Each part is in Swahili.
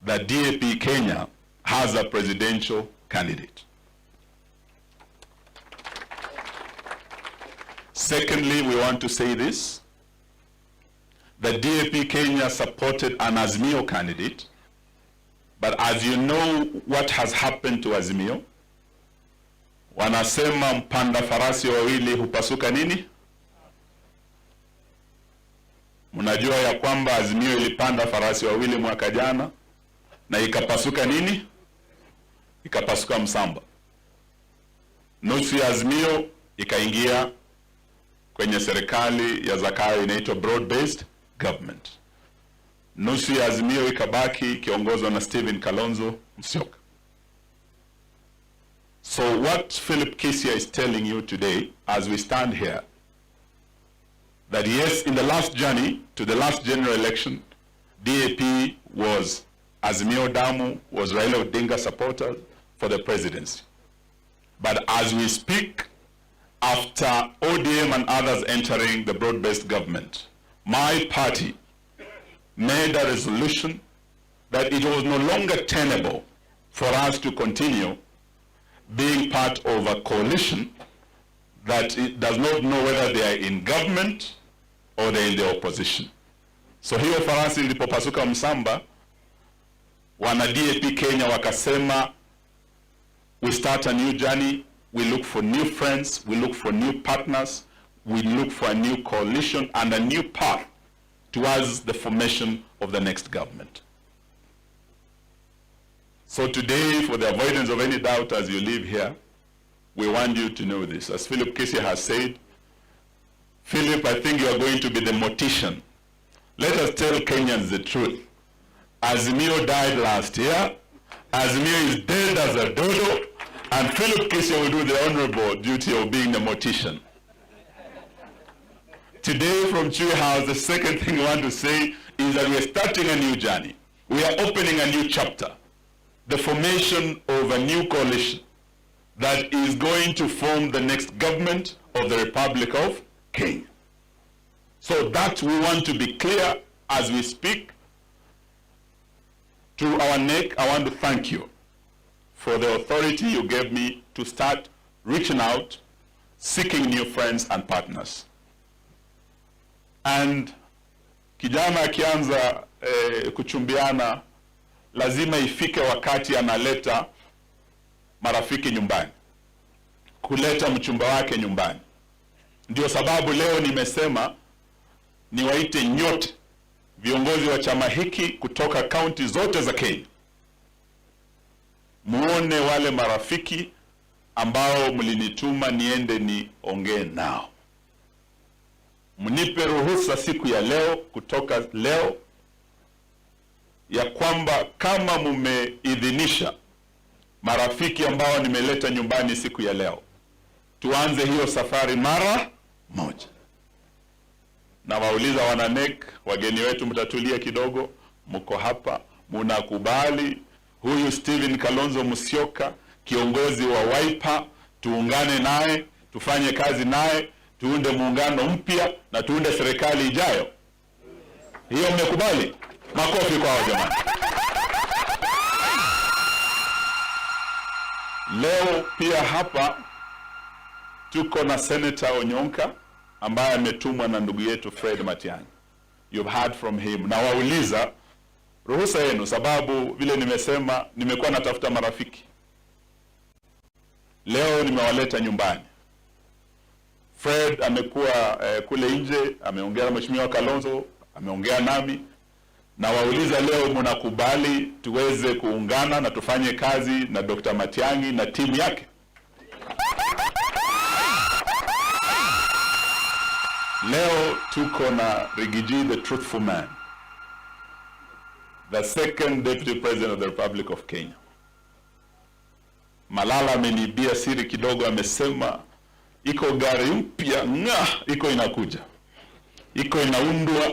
That DAP Kenya has a presidential candidate. Secondly, we want to say this, that DAP Kenya supported an Azimio candidate, but as you know what has happened to Azimio, wanasema mpanda farasi wawili hupasuka nini? Mnajua ya kwamba Azimio ilipanda farasi wawili mwaka jana na ikapasuka nini? Ikapasuka msamba. Nusu ya Azimio ikaingia kwenye serikali ya Zakayo inaitwa broad based government. Nusu ya Azimio ikabaki ikiongozwa na Stephen Kalonzo Musyoka. So what Philip Kisia is telling you today as we stand here, that yes, in the last journey to the last general election, DAP was Azimio Damu, was Raila Odinga supporter for the presidency. But as we speak, after ODM and others entering the broad-based government, my party made a resolution that it was no longer tenable for us to continue being part of a coalition that it does not know whether they are in government or they're in the opposition. So hiyo farasi ilipopasuka msamba, wana DAP Kenya wakasema, we start a new journey, we look for new friends, we look for new partners, we look for a new coalition and a new path towards the formation of the next government. So today, for the avoidance of any doubt as you leave here, we want you to know this. As Philip Kisia has said, Philip, I think you are going to be the mortician. Let us tell Kenyans the truth. Azimio died last year. Azimio is dead as a dodo. And Philip Kisia will do the honorable duty of being the mortician. Today from Chui House, the second thing we want to say is that we are starting a new journey. We are opening a new chapter, the formation of a new coalition that is going to form the next government of the Republic of Kenya. So that we want to be clear as we speak. To our NEC, I want to thank you for the authority you gave me to start reaching out, seeking new friends and partners. And kijana akianza kuchumbiana, lazima ifike wakati analeta marafiki nyumbani, kuleta mchumba wake nyumbani. Ndio sababu leo nimesema niwaite nyote viongozi wa chama hiki kutoka kaunti zote za Kenya, muone wale marafiki ambao mlinituma niende niongee nao. Mnipe ruhusa siku ya leo, kutoka leo, ya kwamba kama mumeidhinisha marafiki ambao nimeleta nyumbani siku ya leo, tuanze hiyo safari mara moja. Na wauliza wana NEC, wageni wetu, mtatulia kidogo, mko hapa, munakubali huyu Stephen Kalonzo Musyoka, kiongozi wa Wiper, tuungane naye, tufanye kazi naye, tuunde muungano mpya na tuunde serikali ijayo? Hiyo mmekubali? Makofi kwao jamani. Leo pia hapa tuko na Senator Onyonka ambaye ametumwa na ndugu yetu Fred Matiang'i. You've heard from him. Na wauliza ruhusa yenu, sababu vile nimesema nimekuwa natafuta marafiki. Leo nimewaleta nyumbani. Fred amekuwa kule nje, ameongea na Mheshimiwa Kalonzo, ameongea nami. Na wauliza leo, mnakubali tuweze kuungana na tufanye kazi na Dr. Matiang'i na timu yake? Leo tuko na Riggy G, the truthful man, the second deputy president of the Republic of Kenya. Malala ameniibia siri kidogo, amesema iko gari mpya nga iko inakuja, iko inaundwa,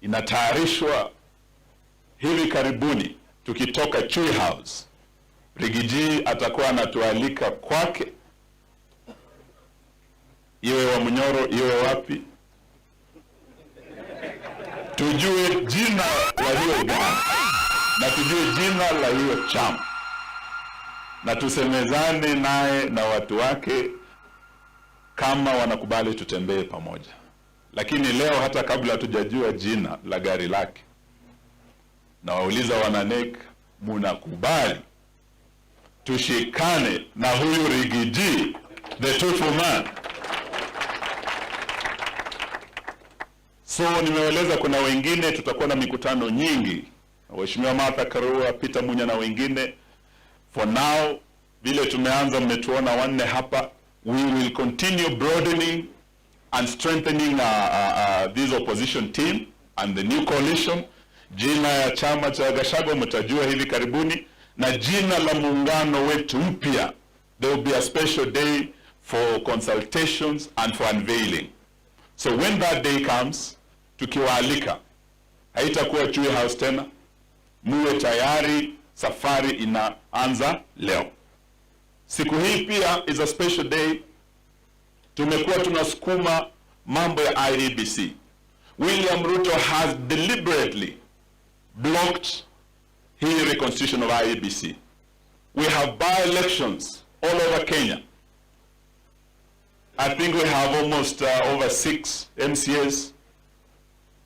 inatayarishwa hivi karibuni. Tukitoka Chui House, Riggy G atakuwa anatualika kwake, iwe wa Munyoro iwe wapi, tujue jina la hiyo gari. Na tujue jina la hiyo chama na tusemezane naye na watu wake kama wanakubali tutembee pamoja. Lakini leo hata kabla hatujajua jina la gari lake, nawauliza wana NEC, munakubali tushikane na huyu Riggy G, the truthful man? So nimeeleza kuna wengine, tutakuwa na mikutano nyingi, Mheshimiwa Martha Karua, Peter Munya na wengine. For now, vile tumeanza, mmetuona wanne hapa, we will continue broadening and strengthening this opposition team and the new coalition. Jina ya chama cha Gachagua mtajua hivi karibuni, na jina la muungano wetu mpya. There will be a special day for consultations and for unveiling. So when that day comes, tukiwaalika, haitakuwa Chui House tena, muwe tayari, safari inaanza leo. Siku hii pia is a special day. Tumekuwa tunasukuma mambo ya IEBC. William Ruto has deliberately blocked hii reconstitution of IEBC. We have by-elections all over Kenya. I think we have almost over 6 MCAs.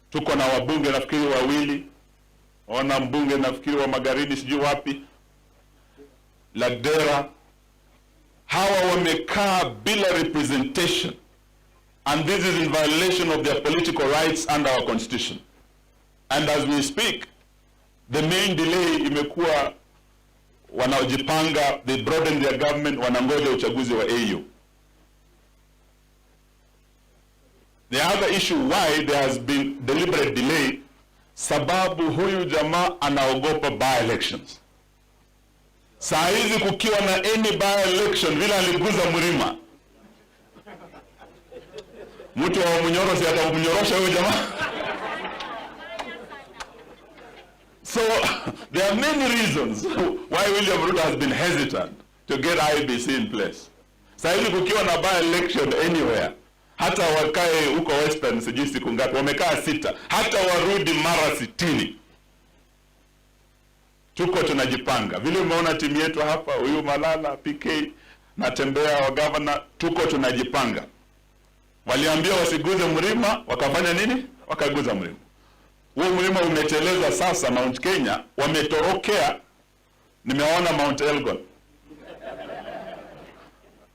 Tuko na wabunge nafikiri wawili, ona mbunge nafikiri wa Magharibi sijui wapi, Lagdera. Hawa wamekaa bila representation, and this is in violation of their political rights under our constitution. And as we speak, the main delay imekuwa wanaojipanga, they broaden their government, wanangoja uchaguzi wa AU. The other issue why there has been deliberate delay, sababu huyu jamaa anaogopa by-elections. Saa hizi kukiwa na any by-election, vile aliguza mlima, mtu wa Munyoro si atamnyorosha huyo jamaa? So there are many reasons why William Ruto has been hesitant to get IEBC in place. Saa hizi kukiwa na by-election anywhere, hata wakae huko Western sijui siku ngapi, wamekaa 6, hata warudi mara 60. Tuko tunajipanga. Vile umeona timu yetu hapa, huyu Malala, PK, natembea wa governor, tuko tunajipanga. Waliambia wasiguze mlima, wakafanya nini? Wakaguza mlima. Huo mlima umeteleza sasa Mount Kenya, wametorokea, nimeona Mount Elgon.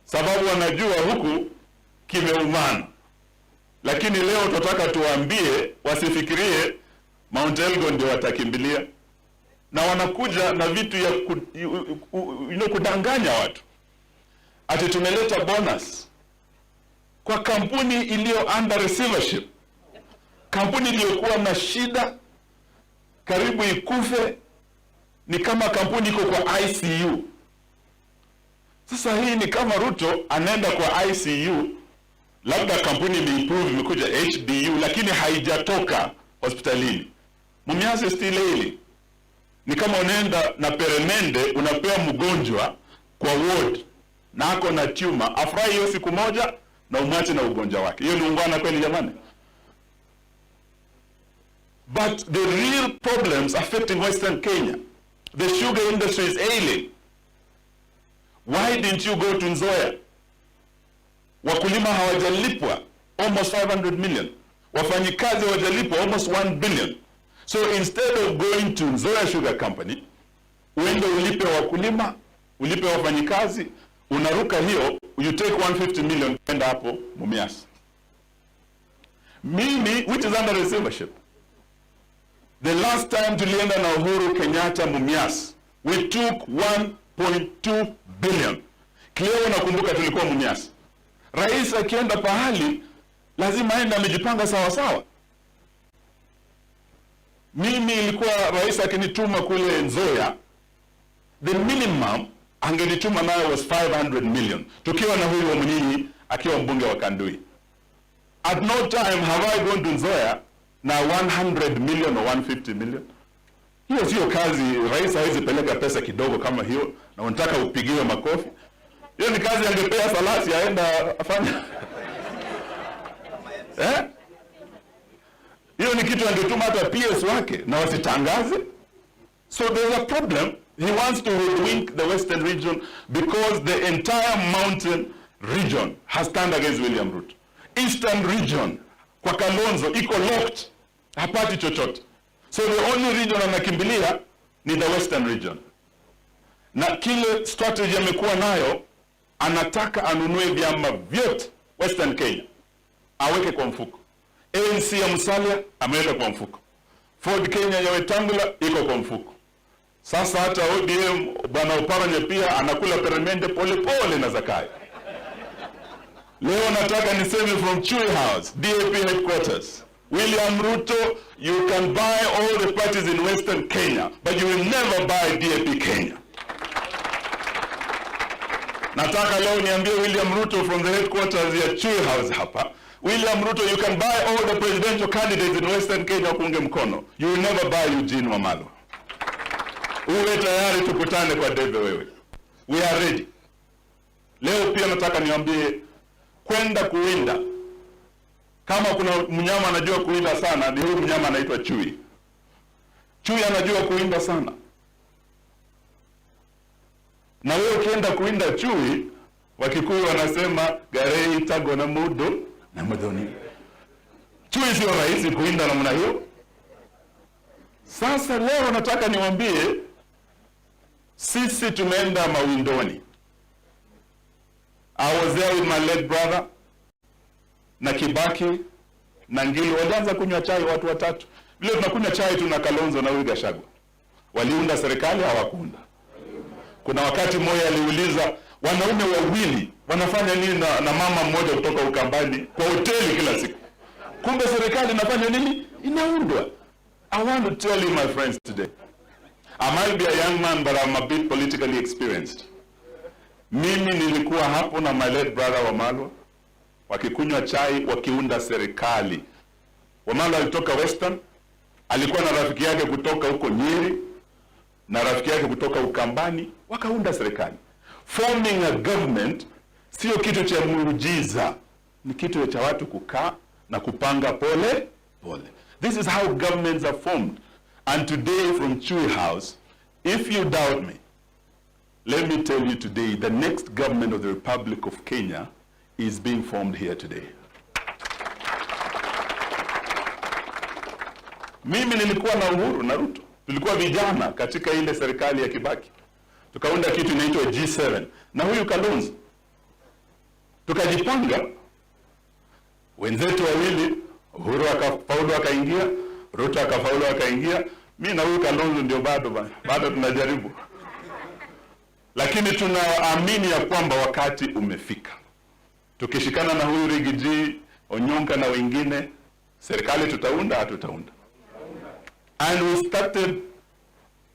Sababu wanajua huku kimeumana. Lakini leo tunataka tuwaambie wasifikirie Mount Elgon ndio watakimbilia. Na wanakuja na vitu ya kudanganya watu. Ati tumeleta bonus kwa kampuni iliyo under receivership. Kampuni iliyokuwa na shida karibu ikufe, ni kama kampuni iko kwa ICU. Sasa hii ni kama Ruto anaenda kwa ICU, labda kampuni imeimprove, imekuja HDU, lakini haijatoka hospitalini. Mumias still ailing. Ni kama unaenda na peremende unapea mgonjwa kwa ward na ako na tumor, afurahi hiyo siku moja na umwache na ugonjwa wake. Hiyo ni ungwana kweli jamani? But the real problems affecting Western Kenya, the sugar industry is ailing. Why didn't you go to Nzoia? Wakulima hawajalipwa almost 500 million. Wafanyikazi hawajalipwa almost 1 billion. So instead of going to Nzoia Sugar Company, uende ulipe wakulima, ulipe wafanyikazi, unaruka hiyo, you take 150 million kwenda hapo Mumias. Mimi, which is under receivership. The last time tulienda na Uhuru Kenyatta Mumias, we took 1.2 billion. Cleo, nakumbuka tulikuwa Mumias. Rais akienda pahali lazima aende amejipanga sawa sawa. Mimi ilikuwa rais akinituma kule Nzoia, the minimum angenituma nayo was 500 million. Tukiwa na huyu Wamunyinyi akiwa mbunge wa Kandui. At no time have I gone to Nzoia na 100 million or 150 million. Hiyo sio kazi, rais hawezi peleka pesa kidogo kama hiyo na unataka upigiwe makofi. Hiyo ni kazi angepea Salasi aenda afanye. Hiyo ni kitu angetuma hata PS wake na wasitangaze. So there's a problem. He wants to hoodwink the Western region because the entire mountain region has turned against William Ruto. Eastern region kwa Kalonzo iko locked, hapati chochote. So the only region anakimbilia ni the Western region, na kile strategy amekuwa nayo, anataka anunue vyama vyote Western Kenya aweke kwa mfuko. ANC ya Musalia ameweka kwa mfuko, Ford Kenya ya Wetangula iko kwa mfuko. Sasa hata ODM bwana Oparanya pia anakula peremende pole pole na Zakayo. Leo nataka niseme from Chui House, DAP headquarters. William Ruto, you can buy all the parties in Western Kenya, but you will never buy DAP Kenya. Nataka leo niambie William Ruto from the headquarters ya Chui House hapa. William Ruto, you can buy all the presidential candidates in Western Kenya kuunge mkono. You will never buy Eugene Wamalwa. Uwe tayari tukutane kwa debe wewe. We are ready. Leo pia nataka niambie kwenda kuwinda. Kama kuna mnyama anajua kuwinda sana ni huyu mnyama anaitwa chui. Chui anajua kuwinda sana. Na wewe ukienda kuwinda chui, Wakikuyu wanasema garei tago na mudo na mudoni. Chui sio rahisi kuwinda namna hiyo. Sasa leo nataka niwaambie, sisi tumeenda mawindoni. I was there with my late brother na Kibaki na Ngilu, walianza kunywa chai watu watatu. Vile tunakunywa chai tu na Kalonzo na huyu Gachagua. Waliunda serikali, hawakuunda? Kuna wakati mmoja aliuliza wanaume wawili wanafanya nini na mama mmoja kutoka Ukambani kwa hoteli kila siku? Kumbe serikali inafanya nini? Inaundwa. I want to tell you, my friends, today, I might be a young man, but I'm a bit politically experienced. Mimi nilikuwa hapo na my late brother Wamalwa wakikunywa chai wakiunda serikali. Wamalwa alitoka Western, alikuwa na rafiki yake kutoka huko Nyeri na rafiki yake kutoka Ukambani, wakaunda serikali. Forming a government sio kitu cha muujiza, ni kitu cha watu kukaa na kupanga pole pole. This is how governments are formed. And today from Chui House, if you doubt me, let me tell you today, the next government of the Republic of Kenya is being formed here today. Mimi nilikuwa na Uhuru na Ruto, tulikuwa vijana katika ile serikali ya Kibaki, tukaunda kitu inaitwa G7 na huyu Kalonzo, tukajipanga. Wenzetu wawili, Uhuru akafaulu akaingia, Ruto akafaulu akaingia, mi na huyu Kalonzo ndio bado bado tunajaribu, lakini tunaamini ya kwamba wakati umefika. Tukishikana na huyu Riggy G, Onyonka na wengine, serikali tutaunda, hatutaunda? And we started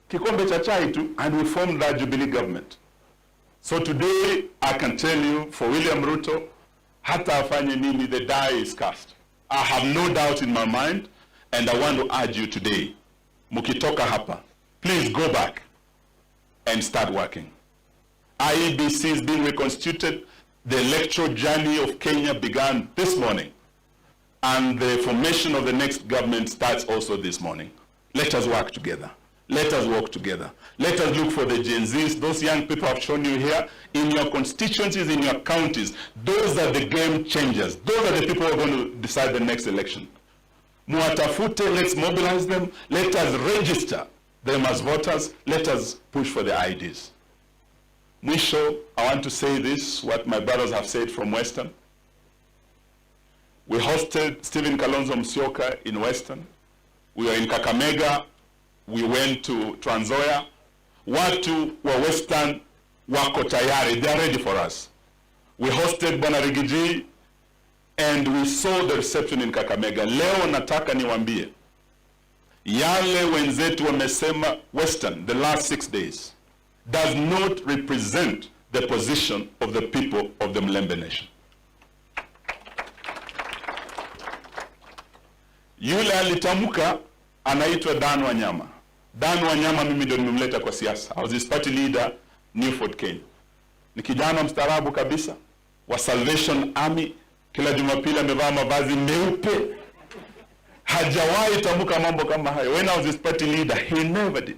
kikombe cha chai tu and we formed that Jubilee government. So today I can tell you, for William Ruto, hata afanye nini, the die is cast. I have no doubt in my mind, and I want to urge you today, mukitoka hapa, please go back and start working. IEBC is being reconstituted. The electoral journey of Kenya began this morning, and the formation of the next government starts also this morning. Let us work together. Let us work together. Let us look for the Gen Zs, those young people I've shown you here, in your constituencies, in your counties. Those are the game changers. Those are the people who are going to decide the next election. Muwatafute, let's mobilize them. Let us register them as voters. Let us push for the IDs. Mwisho, I want to say this, what my brothers have said from Western. We hosted Stephen Kalonzo Musyoka in Western. We were in Kakamega. We went to Trans Nzoia. Watu wa Western wako tayari. They are ready for us. We hosted Bwana Riggy G and we saw the reception in Kakamega. Leo nataka niwaambie yale wenzetu wamesema Western the last 6 days does not represent the position of the people of the Mulembe Nation. Yule alitamka anaitwa Dan Wanyama. Dan Wanyama mimi ndio nimemleta kwa siasa. I was his party leader, New Ford Kenya. Ni kijana mstaarabu kabisa wa Salvation Army. Kila Jumapili amevaa mavazi meupe. Hajawahi tamka mambo kama hayo. When I was his party leader, he never did.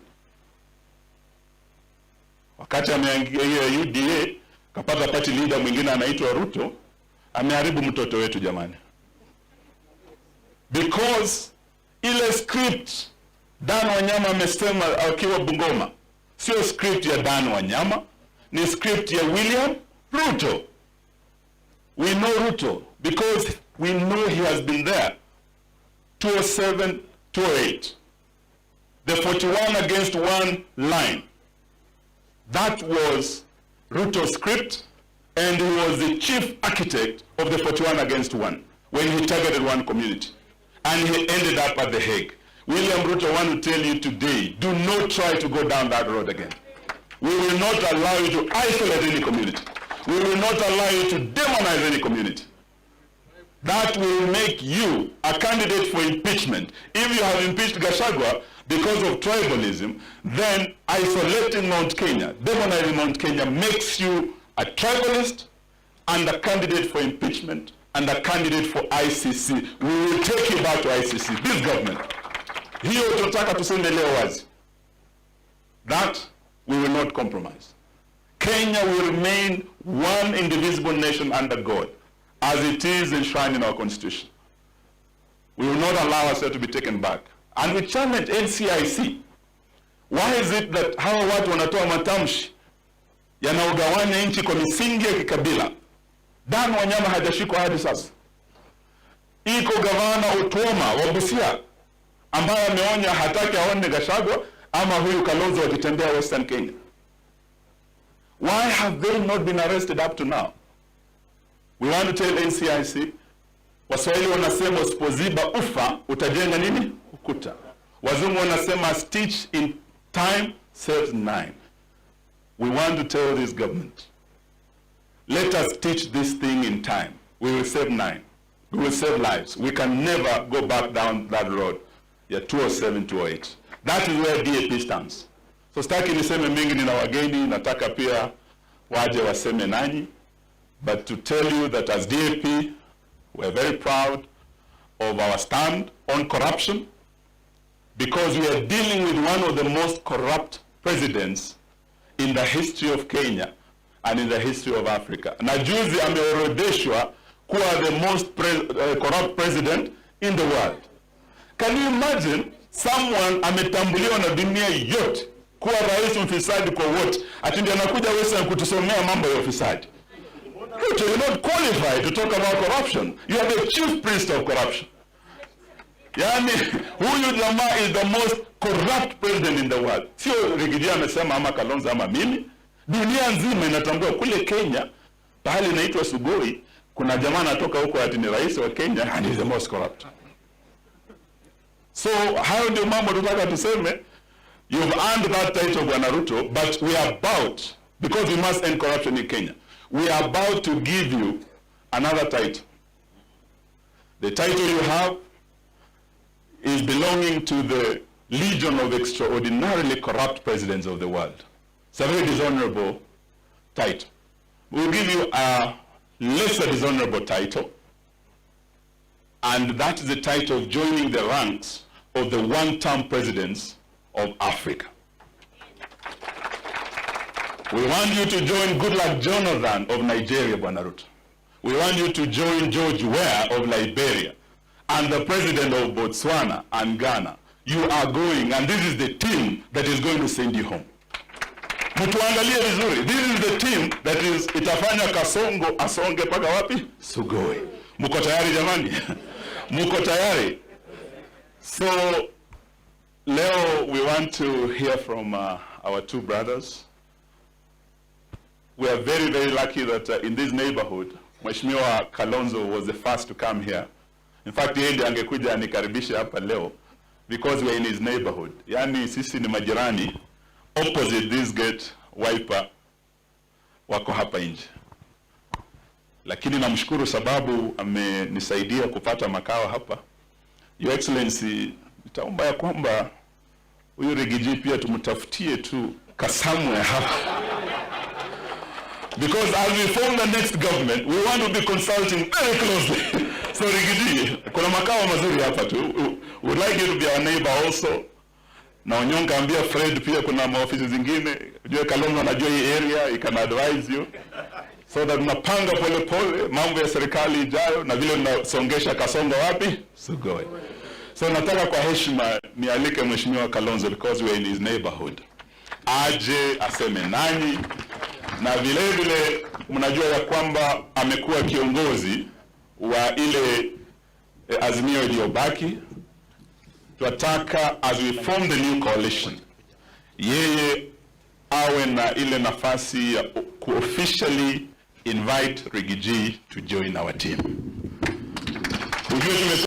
Wakati ameingia UDA, kapata party leader mwingine anaitwa Ruto, ameharibu mtoto wetu, jamani, because ile script Dan Wanyama amesema akiwa Bungoma sio script ya Dan Wanyama, ni script ya William Ruto. We know Ruto because we know he has been there 207, 208. The 41 against 1 line. That was Ruto's script, and he was the chief architect of the 41 against 1 when he targeted one community. And he ended up at The Hague. William Ruto, I want to tell you today, do not try to go down that road again. We will not allow you to isolate any community. We will not allow you to demonize any community. That will make you a candidate for impeachment. If you have impeached Gachagua because of tribalism, then isolating Mount Kenya, demonizing Mount Kenya, makes you a tribalist and a candidate for impeachment and a candidate for ICC. We will take you back to ICC, this government. Hiyo tunataka tuseme leo wazi. That we will not compromise. Kenya will remain one indivisible nation under God, as it is enshrined in our constitution. We will not allow ourselves to be taken back. And we challenge NCIC. Why is it that hawa watu wanatoa matamshi yanaogawanya nchi kwa misingi ya kikabila? Dan Wanyama hajashikwa hadi sasa. Iko gavana Otuoma wa Busia ambaye ameonya hataki aone Gachagua ama huyu Kalonzo wakitembea Western Kenya. Why have they not been arrested up to now? We want to tell NCIC, Waswahili wanasema usipoziba ufa utajenga nini? Ukuta. Wazungu wanasema stitch in time saves nine. We want to tell this government, let us teach this thing in time. We will save nine. We will save lives. We can never go back down that road ya 207, 208. That is where DAP stands. So sitaki niseme mingi, nina wageni, nataka pia waje waseme nanyi, but to tell you that as DAP, we are very proud of our stand on corruption because we are dealing with one of the most corrupt presidents in the history of Kenya and in the history of Africa. Na juzi ameorodheshwa kuwa the most corrupt president in the world. Can you imagine someone ametambuliwa na dunia yote kuwa rais mfisadi kwa wote, ati ndiye anakuja Western kutusomea mambo ya ufisadi? Ruto, you're not qualified to talk about corruption. You are the chief priest of corruption. Yaani huyu jamaa is the most corrupt president in the world. Sio Riggy G amesema ama Kalonzo ama mimi. Dunia nzima inatambua kule Kenya, pahali inaitwa Sugoi, kuna jamaa anatoka huko ati ni rais wa Kenya and he's the most corrupt. So hayo ndio mambo tunataka tuseme. You've earned that title, Bwana Ruto, but we are about, because we must end corruption in Kenya, we are about to give you another title. The title you have is belonging to the legion of extraordinarily corrupt presidents of the world. It's a very dishonorable title. We'll give you a lesser dishonorable title, and that is the title of joining the ranks of the one-term presidents of Africa. We want you to join Goodluck Jonathan of Nigeria, Bwana Ruto. We want you to join George Weah of Liberia and the president of Botswana and Ghana. You are going, and this is the team that is going to send you home. Mtuangalie vizuri. This is the team that is itafanya Kasongo asonge mpaka wapi? Sugoi. Mko tayari, jamani? Mko tayari? So leo we want to hear from our two brothers. We are very, very lucky that in this neighborhood, Mheshimiwa Kalonzo was the first to come here. In fact, yeye ndiye angekuja anikaribishe hapa leo because we are in his neighborhood. Yaani sisi ni majirani, opposite this gate. Wiper wako hapa nje. Lakini namshukuru sababu amenisaidia kupata makao hapa. Your Excellency, nitaomba ya kwamba huyu Riggy G pia tumtafutie tu kasamwe hapa. Because as we form the next government, we want to be consulting very closely. So Riggy G, kuna makao mazuri hapa tu. We would like you to be our neighbor also. Na Onyonka, ambia Fred pia kuna maofisi zingine. Ujue Kalonzo anajua hii area, he can advise you so that tunapanga pole pole mambo ya serikali ijayo na vile tunasongesha Kasongo wapi? Sugoi. So nataka kwa heshima nialike Mheshimiwa Kalonzo, because we are in his neighborhood, aje aseme nanyi, na vile vile mnajua ya kwamba amekuwa kiongozi wa ile Azimio iliyobaki. Tunataka, as we form the new coalition, yeye awe na ile nafasi ya ku officially invite Riggy G to join our team. Ujue tume